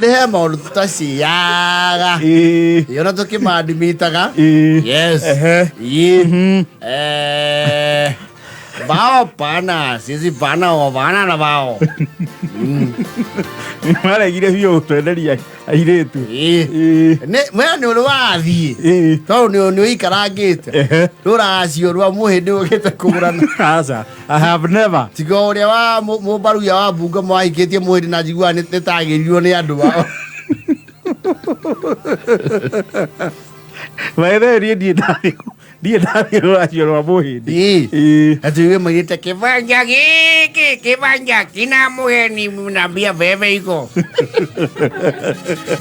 Nĩ he maũndũ tũtaciaga. Ĩĩ ona tũkĩmandimitaga. Yes. Ĩĩ. Bao pana, sisi pana o bana na bao. Nĩ maregire biũ gũtwenderia airĩtu. Ĩĩ. Nĩ we nĩ ũrĩ wathiĩ. Tondũ nĩ ũikarangĩte. Rũracio rwa mũhĩndĩ ũkĩte kũgũrana. Aca, I have never. Tiga ũrĩa wa mũmbaruya wa Bungoma wahikĩtie mũhĩndĩ na njiguaga nĩ tagĩrirwo nĩ andũ ao. By the way, niĩ ndirĩ ndathiĩ ndirĩ ndathiĩ rũracio rwa mũhĩndĩ. Ĩĩ. Ĩĩ. Atĩ iwe mairĩte kĩbanja gĩkĩ kĩbanja kina mũgeni na mbia bebe iko.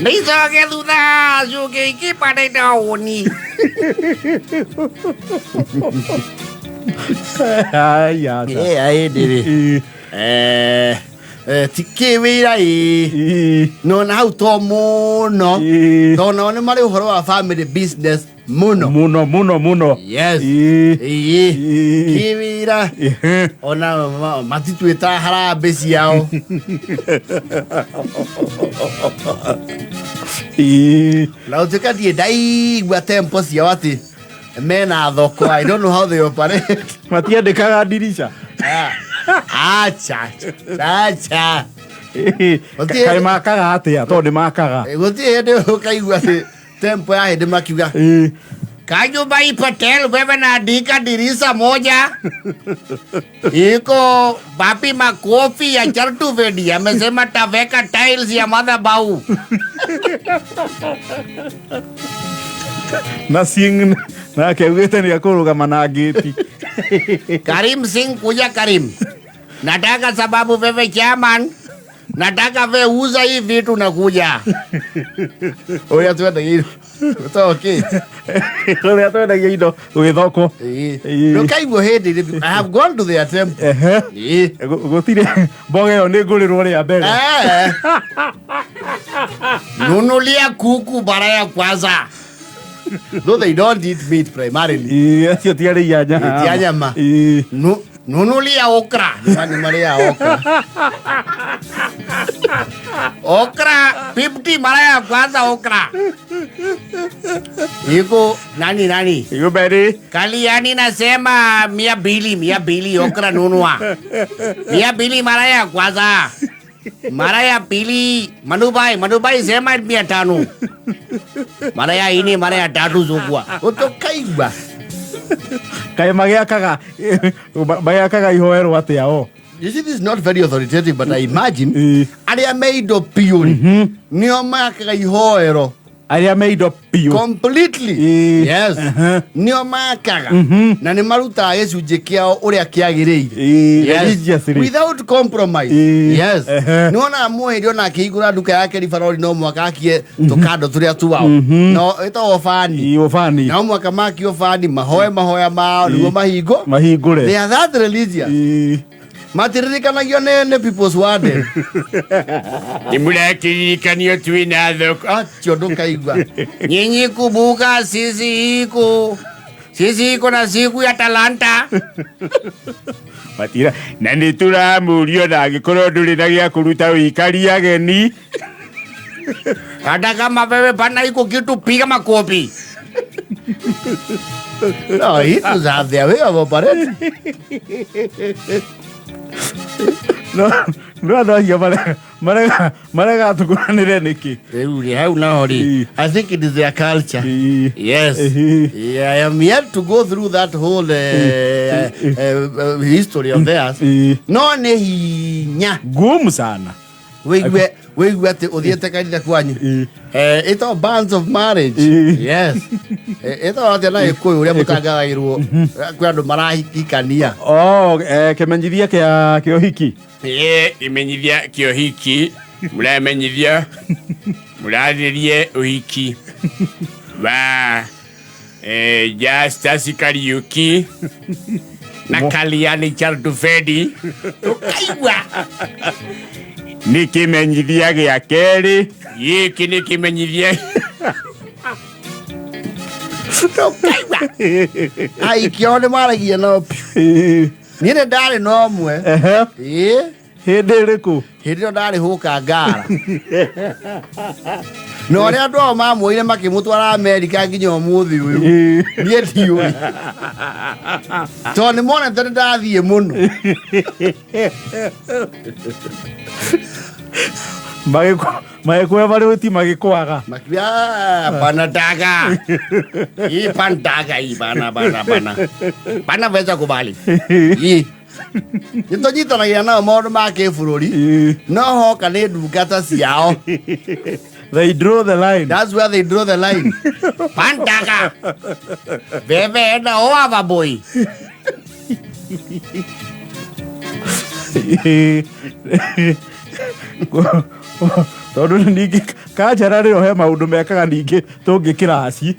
Nĩicoke thutha cuke ikipande taũni. Ai, aca. Ĩĩ hĩndĩ rĩ. Ĩĩ. Ti kĩwĩra ĩĩ. Ĩĩ. No na hau to mũno. Ĩĩ. Tondũ nao nĩ marĩ ũhoro wa family business mũno. Mũno mũno mũno. Yes. Ĩĩ. Ĩĩ. Ĩĩ. Kĩwĩra. Ĩhĩ. Ona matituĩta harambĩ ciao. Ĩĩ. Na ũtuĩka ndirĩ ndaigua tempo ciao atĩ mena thoko. I don't know how they operate. Matiandĩkaga ndirica. Acha. Acha. Ĩhĩ. Gũtirĩ- Kaĩ makaga atĩa tondũ nĩ makaga. Gũtirĩ hĩndĩ ũkaigua atĩ tempo ya hĩndĩ makiuga Ĩĩ. Kajumbai Patel wewe naandika dirisa moja iko bapi makofi ya Chartuvedi amesema taweka tiles ya madhabahu. Na Singh nake augĩte nĩ ekũrũgama na ngĩti. Karim Singh kuja Karim, nataka sababu wewe chairman, nataka we uza hii vitu na kuja ũrĩa twendagia toki Ũrĩa twendagia indo gwĩ thoko. Ĩĩ. ndũkaigua hĩndĩ ĩrĩ I have gone to their temple. Ehe. Ĩĩ. Gũtirĩ mboga ĩyo nĩ ngũrĩrwo rĩa mbere. Eh. Nunulia kuku mara ya kwanza. Though they don't eat meat primarily. Ĩĩ, acio ti arĩi a nyama. Ti a nyama. Ĩĩ. Nunulia okra. Nĩ marĩa okra. Okra 50 mara ya kwanza okra. Iko nani nani? Iko mbere. Kaliani nasema 200, 200 okra nunua. 200 mara ya kwanza. Mara ya pili Manubai, Manubai sema 500. Mara ya ine, mara ya tatu zugua. Utokaigua. Kaĩ magĩakaga magĩakaga ihoero atĩa o? You see, this is not very authoritative, but I imagine Ĩĩ. arĩa me indo biũ rĩ, nĩo makaga ihoero Arĩa me indo biũ. Completely. Ĩĩ. Yes. Nĩo makaga na nĩ marutaga gĩcunjĩ kĩao ũrĩa kĩagĩrĩire. Ĩĩ, Yes. religiously. Without compromise. Ĩĩ. Yes. Ehe. Nĩ wonaga mũhĩndĩ ona akĩhingũra nduka yake ribarori no mwaka akie tũkando tũrĩa tuao no ĩtagwo bani. Ĩĩ, ũbani. No mwaka makio bani mahoe mahoya mao nĩguo mahingo. Mahingũre. They are that religious. Ĩĩ. Matiririkanagio nĩ people's warden. Nĩ mũrakĩririkanio twĩna thoko. Acio ndũkaigua. Nyinyi kumbuka sisi iko sisi iko na siku ya talanta. Matira na nĩ tũramũria ona angĩkorwo ndũrĩ na gĩa kũruta wĩikarie ageni. Hata kama wewe pana iko kitu piga makofi. No, Hindus have their way of operating. No no andũ acio marega marega tũkũranĩre nĩkĩ? Rĩu rĩ, hau naho rĩ, Ĩĩ. I think it is their culture. Ĩĩ. Yes. Ĩhĩ. Yeah, I am yet to go through that whole history of theirs. Ĩĩ. No nĩ hinya Ngumu sana. Wĩigue wĩigue atĩ ũthiĩte kanitha kwanyu. Ĩĩ. Ĩtagwo bands of marriage. Ĩĩ. Yes. Ĩtagwo atĩa na Gĩkũyũ ũrĩa mũtangathagĩrwo kwĩ andũ marahikania? Oh, kĩmenyithia kĩa kĩa ũhiki. Ĩĩ, kĩmenyithia kĩa ũhiki mũramenyithia mũrathĩrie ũhiki wa Justus Kariuki na Kaliani Chardufedi. Ũkaigua. Nĩ kĩmenyithia gĩa kerĩ gĩkĩ nĩ kĩmenyithia. Ũkaigua. Aikio nĩ maragia nao piũ. Ĩĩ. Niĩ nĩ ndarĩ na ũmwe. Ehe. Ĩĩ. Hĩndĩ ĩrĩkũ? Hĩndĩ ĩyo ndarĩ hũka ngara na ũrĩa andũ ao mamuoire makĩmũtwara Amerika nginya ũmũthĩ ũyũ niĩ ndiũĩ tondũ nĩ monete nĩ ndathiĩ mũno. Magĩkuoya marĩũti magĩkwaga. Makiuga, "Ah, bana daga hii pandaga hii bana bana bana bana weza kubali hii nĩ tũnyitanagĩra nao maũndũ ma kĩbũrũri no hoka nĩ ndungata ciao." They draw the line. That's where they draw the line. Pandaga bebe enda oava boy. Tondũ ningĩ kanjara rĩo he maũndũ mekaga ningĩ tũngĩkĩraci.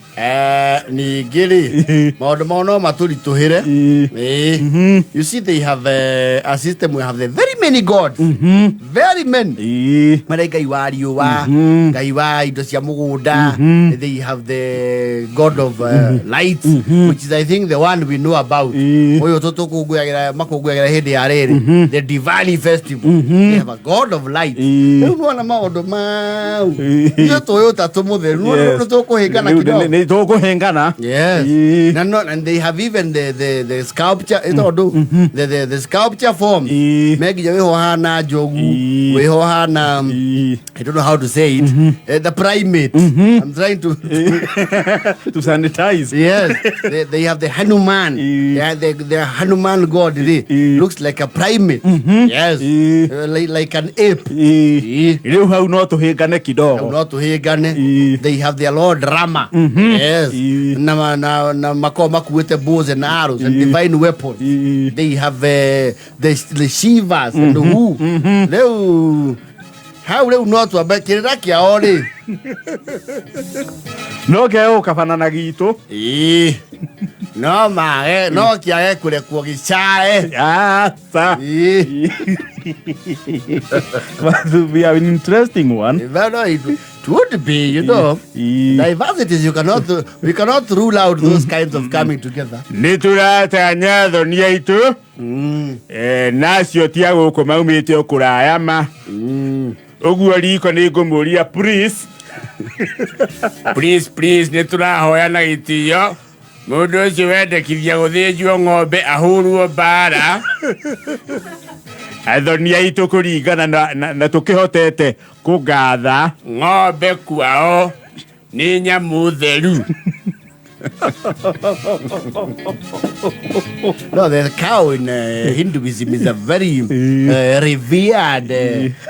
Ningĩ rĩ, maũndũ mao no matũritũhĩre. You see, they have a system. We have the very many gods, very many. Marĩ ngai wa riũa, ngai wa indo cia mũgũnda. They have the god of light, which is, I think, the one we know about. Ũyũ tũtũkũngũyagĩra makũngũyagĩra hĩndĩ ya rĩrĩ, the Diwali festival. They have a god of light. Rĩu nĩwona maũndũ mau, ithuĩ tũĩ ũtatũ mũtheru. Nĩ tũkũhĩngana Rĩu kidogo. Nĩ tũkũhĩngana. Yes. No, no, and they have even the sculpture, ito the sculpture form. Menginya wĩho hana njogu, wĩho hana I don't know how to say it. The primate. I'm trying to To sanitize. Yes. They have the Hanuman. Yeah, the Hanuman god looks like a primate. Yes. Like an ape. Rĩu hau no tũhĩngane kidogo. No tuhingane. They have their Lord Rama. Yes. Na makoragwo makuĩte bows and arrows and divine weapons. They have the Shivas and the who. Rĩu hau rĩu no twambe kĩrĩra kĩao rĩ. No kĩae na gitũ. Ĩĩ. No mage no kĩage kũrekwo gĩcae. Aca. Ĩĩ. But we have an interesting one. Well, no, it would be. Diversities, you cannot, we cannot rule out those kinds of coming together. Nĩ tũratanya thoni aitũ nacio tia gũkũ maumĩte o kũraya ma ũguo riko nĩ ngũmũria, please, please, please, nĩ tũrahoya na gĩtĩo mũndũ ũcio wendekithia gũthĩnjwo ng'ombe ahũrwo mbara athoni aitũ kũringana na tũkĩhotete kũngatha ng'ombe kwao nĩ nyamũ theru. No, the cow in Hinduism is a very revered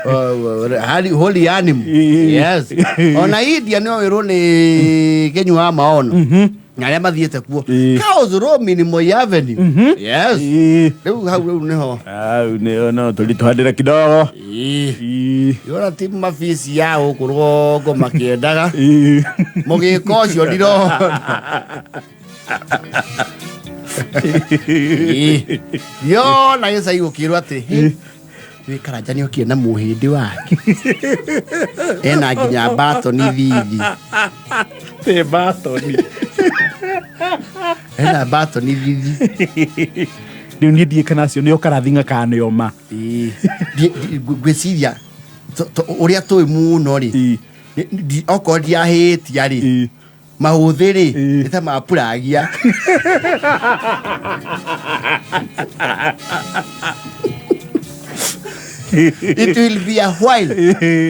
holy animal. Yes. Ona India no wĩrwo nĩ Kĩnyua wa maono na arĩa mathiĩte kuo. Cows roam in Moi Avenue. Yes. Rĩu hau rĩu nĩho. Au nĩho no tũritũhanĩre kidogo. Yora ti mabici ya gũkũ rũgongo makĩendaga mũgĩko ũcio ndirona. Yona gĩcai gũkĩrwo atĩ, "Hĩ, wĩ Karanja nĩ okire na mũhĩndĩ wake ena nginya batoni thithi." Tĩ batoni. Ena batoni thithi. Rĩu niĩ ndiĩ kana acio nĩo karathinga kana nĩo ma. Ĩĩ. Ngwĩciria ũrĩa tũĩ mũno rĩ, okorwo ndiahĩtia rĩ, mahũthĩ rĩ, nĩ ta mapuragia. It will be a while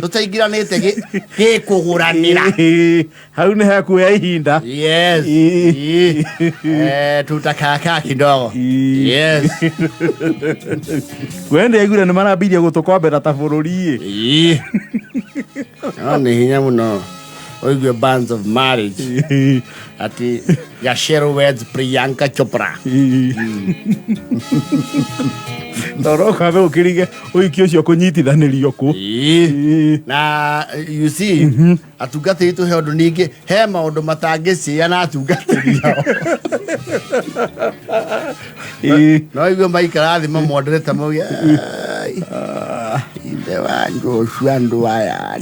tũtaingĩranĩte gĩkũgũranĩra. Hau nĩ hakuoya ihinda. Yes. Ĩĩ. Tutakaakaa kidogo. Yes. We nĩ aiguire nĩ marambirie gũtũkombera ta bũrũri ĩ. Ĩĩ. No nĩ hinya mũno ũigue bands of marriage ati Gacheru weds Priyanka Chopra. Tondũ ũkambe ũkĩrige ũhiki ũcio kũnyitithanĩrio kũ. Na you see, atungatĩri tũhe ũndũ ningĩ he maũndũ matangĩcĩa na atungatĩri ao. No igue maikara thĩ mamwonderete mauge, "Ai, ithe wa Joshua andũ aya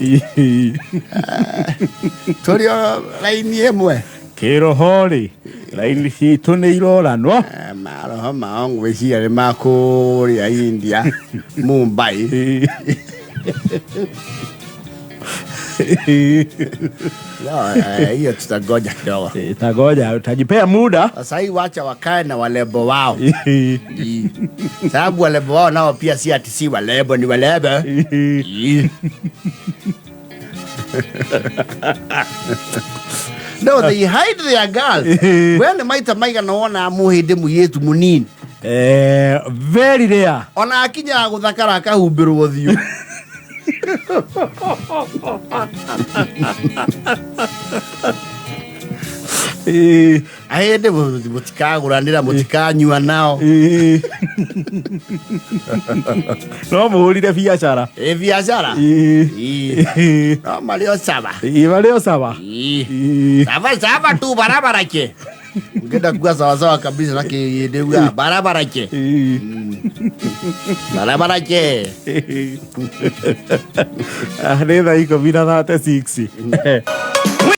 tũrĩ o raini ĩmwe." Kĩroho rĩ. Raini citũ nĩ iroranwo. Maroho mao ngwĩciria nĩ makũrĩa India, Mumbai. No, hiyo tutangoja kidogo. Tagoja, utajipea muda. Sasa hii wacha wakae na walebo wao. Sababu walebo wao nao pia si ati si walebo, ni walebo. No, they hide their girls. We nĩ maita maigana wona mũhĩndĩ mũirĩtu mũnini? Very rare. Ona akinyaga gũthakara akahumbĩrwo ũthiũ. Ahĩndĩ mũtikagũranĩra, mũtikanyua nao. No mũhũrire biacara. Ĩ biacara. No marĩ o sawa. Marĩ o sawa. Sawa sawa tu, barabara ke. Ungenda kuwa sawa sawa kabisa na kĩndĩ barabara ke. Barabara ke. Nĩ thaa 10:36.